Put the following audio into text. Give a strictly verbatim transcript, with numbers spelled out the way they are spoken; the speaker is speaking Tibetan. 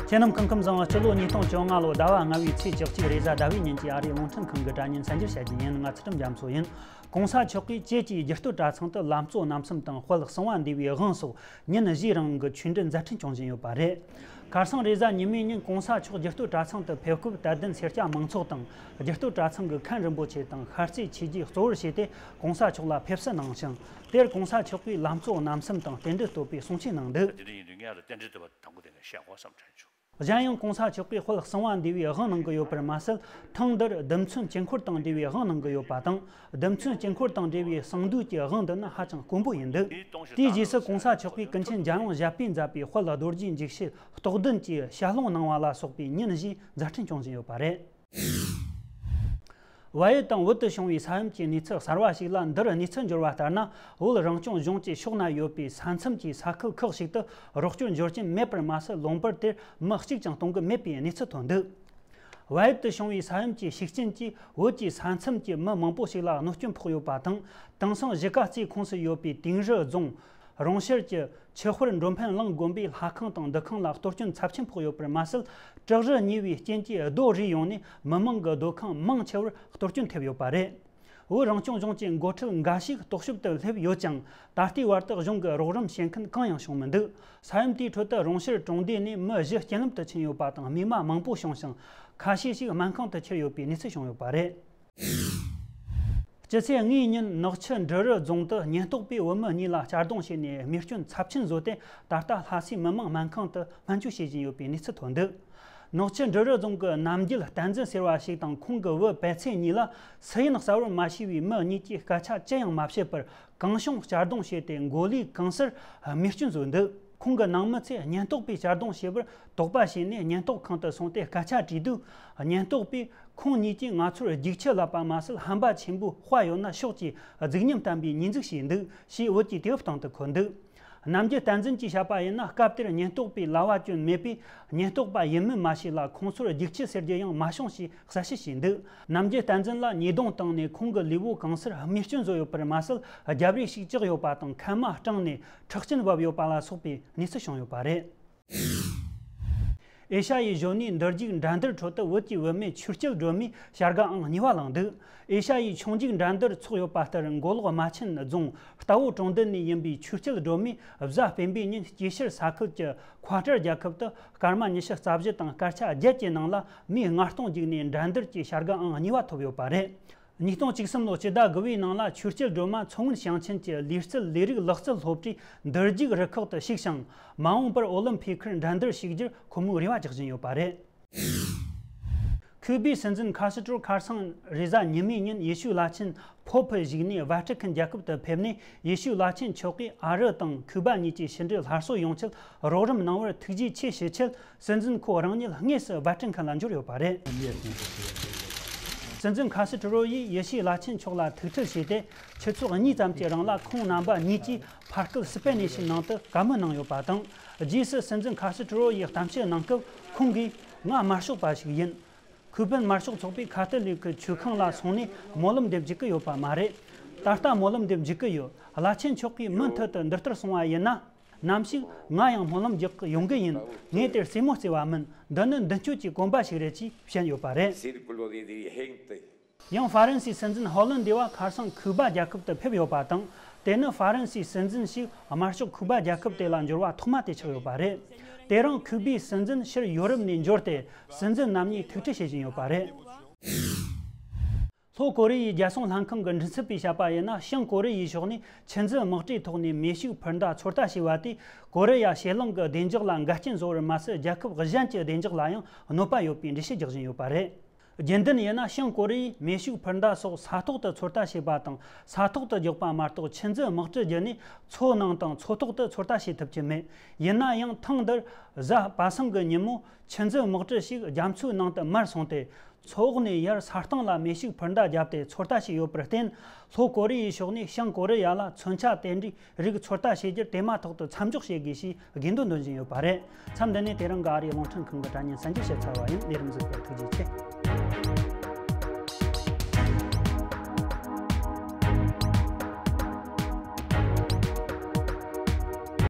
ཁྱེད་རྣམས་སྐུ་ཁམས་བཟང་། སྤྱི་ལོ་ཉིས་སྟོང་བཅོ་ལྔ་ལོ་ཟླ་བ་ལྔ་བའི་ཚེས་བཅུ་གཅིག་རེས་གཟའ་ཟླ་བའི་ཉིན་གྱི་ཨ་རིའི་རླུང་འཕྲིན་ཁང་གི་དྲ་བརྙན་གསར་འགྱུར་བཤད་རྒྱུ་ཡིན། ང་ཚུལ་ཁྲིམས་རྒྱ་མཚོ་ཡིན། གོང་ས་མཆོག་གིས་བཅས་ཀྱི་རྒྱུ་སྟོད་གྲྭ་ཚང་དུ་ལམ་གཙོ་རྣམ་གསུམ་དང་དཔལ་གསང་བ་འདུས་པའི་དབང་སོགས་ཉིན་བཞིའི་རིང་གི་ཆོས་འབྲེལ་མཛད་འཕྲིན་སྐྱོང་བཞིན་ཡོད་པ་རེད། ཁ་སང་རེས་གཟའ་ཉི་མའི་ཉིན་གོང་ས་མཆོག་རྒྱུ་སྟོད་གྲྭ་ཚང་དུ་ཕེབས་སྐབས། དད་ལྡན་སེར་སྐྱ་མང་ཚོགས་དང་རྒྱུ་སྟོད་གྲྭ་ཚང་གི་མཁན་རིན་པོ་ཆེ་དང་ཤར་རྩེ་ཆོས་རྗེས་གཙོ་བོར་བྱས་ཏེ་གོང་ས་མཆོག་ལ་ཕེབས་བསུ་གནང་ཞིང་། དེར་གོང་ས་མཆོག་གིས་ལམ་གཙོ་རྣམ་གསུམ་དང་རྟེན་འབྲེལ་བསྟོད་པའི་གསུང་ཆོས་གནང་འདུག་དེ་འདྲ་ཡིན་དུས་ངས་ལ་རྟེན་འབྲེལ་བསྟོད་པ་དང་པོ་དེ་ངས་བཤད་དགོས་བསམ་དྲན་བྱུང་། གཞན་ཡང་གོང་ས་མཆོག་གིས་དཔལ་གསང་བ་འདུས་པའི་དབང་གནང་གི་ཡོད་པར་མ་ཟད། ཐེངས་འདིར་རྡུལ་མཚོན་དཀྱིལ་འཁོར་དང་འབྲེལ་བའི་དབང་གནང་གི་ཡོད་པ་དང་། རྡུལ་མཚོན་དཀྱིལ་འཁོར་དང་འབྲེལ་བའི་གསང་འདུས་ཀྱི་དབང་འདི་ནི་ཧ་ཅང་དཀོན་པོ་ཡིན་འདུག་དེའི་རྗེས་སུ་གོང་ས་མཆོག་གིས་ཀུན་མཁྱེན་འཇམ་དབྱངས་བཞད་པས་མཛད་པའི་དཔལ་རྡོ་རྗེ་འཇིགས་བྱེད་རྟོགས་ལྡན་གྱི་ཞལ་ལུང་གནང་བ་ལ་སོགས་པའི་ཉིན་བཞིའི་མཛད་འཕྲིན་སྐྱོང་བཞིན་ཡོད་པ་རེད། བལ་ཡུལ་དང་བོད་དུ་བྱུང་བའི་ས་ཡོམ་གྱི་གནས་ཚུལ་གསར་བ་ཞིག་ལ། འདིར་གནས་ཚུལ་འབྱོར་བ་ལྟར་ན། བོད་རང་སྐྱོང་ལྗོངས་ཀྱི་ཕྱོགས་ན་ཡོད་པའི་ས་མཚམས་ཀྱི་ས་ཁུལ་ཁག་ཞིག་ཏུ་རོགས་སྐྱོར་འབྱོར་རྐྱེན་མེད་པར་མ་ཟད། ལུང་པར་དེར་མི་གཅིག་ཀྱང་གཏོང་གི་མེད་པའི་གནས་ཚུལ་ཐོན་འདུག་བལ་ཡུལ་དུ་བྱུང་བའི་ས་ཡོམ་གྱི་ཤུགས་རྐྱེན་གྱིས་བོད་ཀྱི་ས་མཚམས་ཀྱི་མི་མང་པོ་ཞིག་ལ་གནོད་སྐྱོན་ཕོག་ཡོད་པ་དང་། དེང་སང་གཞིས་ཀ་རྩེའི་ཁོངས་སུ་ཡོད་པའི་དིང་རི་རྫོང་། རོང་ཤར་གྱི་ཆུ་དཔལ་འགྲོ་ཕན་གླིང་དགོན་པའི་ལྷ་ཁང་དང་འདུ་ཁང་ལ་གཏོར་སྐྱོན་ཚབས་ཆེན་ཕོག་ཡོད་པར་མ་ཟད། བྲག་རི་ཉེ་བའི་རྐྱེན་གྱིས་རྡོ་རུལ་ཡོང་ནས་མི་མང་གི་སྡོད་ཁང་མང་ཆེ་བར་གཏོར་སྐྱོན་ཐེབས་ཡོད་པ་རེད། བོད་རང་སྐྱོང་ལྗོངས་ཀྱི་འགོ་ཁྲིད་འགའ་ཞིག་རྟོག་ཞིབ་ཏུ་སླེབས་ཡོད་ཀྱང་། ད་ལྟའི་བར་དུ་གཞུང་གི་རོགས་རམ་བྱེད་མཁན་གང་ཡང་བྱུང་མི་འདུག་ས་ཡོམ་དེའི་ཁྲོད་དུ་རོང་ཤར་གྲོང་སྡེ་ནས་མི་བཞི་རྐྱེན་ལམ་དུ་ཕྱིན་ཡོད་པ་དང་། རྨས་མ་མང་པོ་བྱུང་ཞིང་། ཁ་ཤས་ཤིག་སྨན་ཁང་དུ་ཁྱེར་ཡོད་པའི་གནས་ཚུལ་བྱུང་ཡོད་པ་རེད། སྤྱི་ཚེས་ལྔའི་ཉིན་ནག་ཆུ་འབྲི་རུ་རྫོང་དུ་ཉེན་རྟོག་པས་བོད་མི་གཉིས་ལ་གཅར་རྡུང་བྱས་ནས་རྨས་སྐྱོན་ཚབས་ཆེན་བཟོས་ཏེ། ད་ལྟ་ལྷ་སའི་མི་དམངས་སྨན་ཁང་དུ་སྨན་བཅོས་བྱེད་བཞིན་ཡོད་པའི་གནས་ཚུལ་ཐོན་འདུག་ནག་ཆུ་འབྲི་རུ་རྫོང་གི་རྣམ་རྒྱལ་བསྟན་འཛིན་ཟེར་བ་ཞིག་དང་ཁོང་གི་བུ་བལ་ཚེ་གཉིས་ལ་སུ་ཡིན་གསལ་བོར་མ་ཤེས་པའི་མི་གཉིས་ཀྱིས་སྐད་ཆ་ཅི་ཡང་མ་བཤད་པར། གང་བྱུང་གཅར་རྡུང་བྱས་ཏེ་མགོ་ལུས་གང་སར་རྨས་སྐྱོན་བཟོས་འདུག་ཁོང་གི་ནང་མི་ཚོས་ཉེན་རྟོག་པས་གཅར་རྡུང་བྱས་པར་དོགས་པ་བྱས་ནས་ཉེན་རྟོག་ཁང་དུ་སོང་སྟེ་སྐད་ཆ་དྲིས་དུས། ཉེན་རྟོག་པས་ཁོང་གཉིས་ཀྱིས་ང་ཚོར་རྒྱུག་ཁྱི་ལབ་པ་མ་ཟད། ཧམ་པ་ཆེན་པོས་དཔའ་ཡོད་ན་ཤོག་ཅེས་རྫིག་ཉམས་ལྡན་པའི་ཉེས་འཛུགས་བྱས་འདུག་ཞེས་བོད་ཀྱི་དུས་བབ་སྟེང་དུ་འཁོད་འདུག་རྣམ་རྒྱལ་བསྟན་འཛིན་གྱིས་བཤད་པ་ཡིན་ན། སྐབས་དེར་ཉེན་རྟོག་པས་ལབ་པ་སྐྱོན་མེད་པས། ཉེན་རྟོག་པ་ཡིན་མིན་མ་ཤེས་ལ། ཁོང་ཚོར་རྒྱུག་ཁྱི་ཟེར་རྒྱུ་ཡང་མ་བྱུང་ཞེས་གསལ་བཤད་བྱས་འདུག་རྣམ་རྒྱལ་བསྟན་འཛིན་ལ་ཉེས་རྡུང་བཏང་ནས་ཁོང་གི་ལུས་པོ་གང་སར་རྨས་སྐྱོན་བཟོས་ཡོད་པར་མ་ཟད། རྒྱབ་རས་ཤིག་བཅག་ཡོད་པ་དང་། མཁལ་མ་སྐྲངས་ནས་ཁྲག་སྐྱིན་བབས་ཡོད་པ་ལ་སོགས་པའི་གནས་ཚུལ་བྱུང་ཡོད་པ་རེད། ཨེ་ཤ་ཡའི་གཞོན་ནུའི་འདུར་རྒྱུག་འགྲན་བསྡུར་ཁྲོད་དུ་བོད་ཀྱི་བུད་མེད་ཆོས་སྐྱིད་སྒྲོལ་མས་བྱ་དགའ་ཨང་གཉིས་པ་བླངས་འདུག་ཨེ་ཤ་ཡའི་ཆུང་རྒྱུག་འགྲན་བསྡུར་ཚོགས་ཡོད་པ་ལྟར། མགོ་ལོག་རྨ་ཆེན་རྫོང་རྟ་བོ་གྲོང་རྡལ་ནས་ཡིན་པའི་ཆོས་སྐྱིད་སྒྲོལ་མས་གཟའ་སྤེན་པའི་ཉིན་སྐྱེ་ཤར་ས་ཁུལ་གྱི་ཁ་ཏར་རྒྱལ་ཁབ་ཏུ་སྐར་མ་ཉི་ཤུ་རྩ་བཞི་དང་སྐར་ཆ་བརྒྱད་ཀྱི་ནང་ལ་མིའི་ལྔ་སྟོང་རྒྱུགས་ནས་འགྲན་བསྡུར་གྱི་བྱ་དགའ་ཨང་གཉིས་པ་ཐོབ་ཡོད་པ་རེད། ཉིས་སྟོང་བཅུ་གསུམ་ལོ་སྤྱི་ཟླ་དགུ་བའི་ནང་ལ་ཆོས་སྐྱིད་སྒྲོལ་མ་མཚོ་སྔོན་ཞིང་ཆེན་གྱི་ལུས་རྩལ་ལས་རིགས་ལག་རྩལ་སློབ་གྲྭའི་འདུར་རྒྱུག་རུ་ཁག་ཏུ་ཞུགས་ཤིང་། མ་འོངས་པར་ཨོ་ལིམ་ཕིག་ཁུལ་འགྲན་བསྡུར་ཞུགས་རྒྱུར་ཁོ་མོས་རེ་བ་རྒྱག་བཞིན་ཡོད་པ་རེད། ཁུ་བའི་སྲིད་འཛིན་ཁ་སི་ཏྲོ་ཁ་སང་རེས་གཟའ་ཉི་མའི་ཉིན་ཡེ་ཤུའི་བླ་ཆེན་ཕོ་ཕུ་བཞུགས་གནས་ཝ་ཏི་ཁན་རྒྱལ་ཁབ་ཏུ་ཕེབས་ནས། ཡེ་ཤུའི་བླ་ཆེན་མཆོག་གིས་ཨ་རི་དང་ཁུ་བ་གཉིས་ཀྱི་ཕྱི་འབྲེལ་སླར་གསོ་ཡོང་ཆེད་རོགས་རམ་གནང་བར་ཐུགས་རྗེ་ཆེ་ཞུ་ཆེད། སྲིད་འཛིན་ཁོ་རང་ཉིད་དངོས་སུ་ཝ་ཏི་ཁན་ལ་འབྱོར་ཡོད་པ་རེད། སྲིད་འཛིན་ཁ་སི་ཏྲོ་ཡིས་ཡེ་ཤུའི་བླ་ཆེན་མཆོག་ལ་ཐུག་འཕྲད་བྱས་ཏེ། ཆུ་ཚོད་གཉིས་ཙམ་གྱི་རིང་ལ་ཁོང་རྣམ་པ་གཉིས་ཀྱིས་ཕར་སྐུལ་སི་པེ་ནེ་ཤི་ནང་དུ་བཀའ་མོལ་གནང་ཡོད་པ་དང་། རྗེས་སུ་སྲིད་འཛིན་ཁ་སི་ཏྲོ་ཡིས་གཏམ་བཤད་གནང་སྐབས། ཁོང་གིས་ང་དམར་ཤོག་པ་ཞིག་ཡིན། ཁུ་བན་དམར་ཤོག་ཚོགས་པའི་ཁ་ཐོ་ལིག་གི་ཆོས་ཁང་ལ་སོང་ནས་སྨོན་ལམ་འདེབས་འཇུག་གི་ཡོད་པ་མ་རེད། ད་ལྟ་སྨོན་ལམ་འདེབས་འཇུག་གི་ཡོད། བླ་ཆེན་མཆོག་གིས་མུ་མཐུད་དུ་འདི་ལྟར་གསུང་བ་ཡིན་ན། ནམ་ཞིག་ང་ཡང་སྨོན་ལམ་རྒྱག་གི་ཡོང་གི་ཡིན། ངས་དེར་རྩེད་མོ་རྩེ་བ་མིན། འདི་ནི་མདུན་སྐྱོད་ཀྱི་གོམ་པ་ཞིག་རེད་ཅེས་བཤད་ཡོད་པ་རེད། Círculo dirigente. ཡང་ཧྥ་རན་སིའི་སྲིད་འཛིན་ཧོ་ལན་དེ་བ་ཁ་སང་ཁུ་བ་རྒྱལ་ཁབ་ཏུ་ཕེབས་ཡོད་པ་དང་། དེ་ནི་ཧྥ་རན་སིའི་སྲིད་འཛིན་ཞིག་དམར་ཤོག་ཁུ་བ་རྒྱལ་ཁབ་དེ་ལ་འབྱོར་བ་ཐོག་མ་དེ་ཆགས་ཡོད་པ་རེད། དེ་རིང་ཁུ་བའི་སྲིད་འཛིན་ཕྱིར་ཡོ་རོབ་ནས་འབྱོར་ཏེ། སྲིད་འཛིན་རྣམ་གཉིས་ཐུག་འཕྲད་བྱེད་བཞིན་ཡོད་པ་རེད། ལྷོ་ཀོ་རི་ཡའི་རྒྱལ་སྲུང་ལྷན་ཁང་གི་མགྲིན་ཚབ་པས་བཤད་པ་ཡིན་ན། བྱང་ཀོ་རི་ཡའི་ཕྱོགས་ནས་ཆུ་མཛོད་དམག་གྲུའི་ཐོག་ནས་མེ་ཤུགས་འཕུར་མདའ་ཚོད་ལྟ་བྱས་པ་དེས་ཀོ་རི་ཡ་ཕྱེད་གླིང་གི་བདེ་འཇགས་ལ་འགལ་རྐྱེན་བཟོ་བར་མ་ཟད། རྒྱལ་ཁབ་གཞན་གྱི་བདེ་འཇགས་ལ་ཡང་གནོད་པ་ཡོད་པའི་འགྲེལ་བཤད་རྒྱག་བཞིན་ཡོད་པ་རེད། རྒྱུན་ལྡན་ཡིན་ན། བྱང་ཀོ་རི་ཡས་མེ་ཤུགས་འཕུར་མདའ་སོགས་ས་ཐོག་ཏུ་ཚོད་ལྟ་བྱས་པ་དང་། ས་ཐོག་ཏུ་རྒྱག་པ་མ་གཏོགས། ཆུ་མཛོད་དམག་གྲུ་བརྒྱུད་ནས་མཚོ་ནང་དང་མཚོ་ཐོག་ཏུ་ཚོད་ལྟ་བྱེད་ཐུབ་ཀྱི་མེད། ཡིན་ན་ཡང་། ཐེངས་འདིར་གཟའ་པ་སངས་ཀྱི་ཉིན་མོ་ཆུ་མཛོད་དམག་གྲུ་ཞིག་རྒྱ་མཚོའི་ནང་དུ་མར་སོང་སྟེ། མཚོ་འོག་ནས་ཡར་ས་སྟེང་ལ་མེ་ཤུགས་འཕུར་མདའ་བརྒྱབ་སྟེ་ཚོད་ལྟ་བྱས་ཡོད་པར་བརྟེན། ལྷོ་ཀོ་རི་ཡའི་ཕྱོགས་ནས་བྱང་ཀོ་རི་ཡ་ལ་མཚོན་ཆ་དེ་འདྲའི་རིགས་ཚོད་ལྟ་བྱེད་རྒྱུར་དེ་མ་ཐག་ཏུ་མཚམས་འཇོག་བྱེད་དགོས་ཞེས་དགོས་འདུན་འདོན་བཞིན་ཡོད་པ་རེད། མཚམས་འདི་ནས་དེ་རིང་གི་ཨ་རིའི་རླུང་འཕྲིན་ཁང་གི་དྲ་བརྙན་གསར་འགྱུར་བཤད་ཚར་བ་ཡིན། ལས་རིམ་གཟིགས་པར་ཐུགས་རྗེ་ཆེ།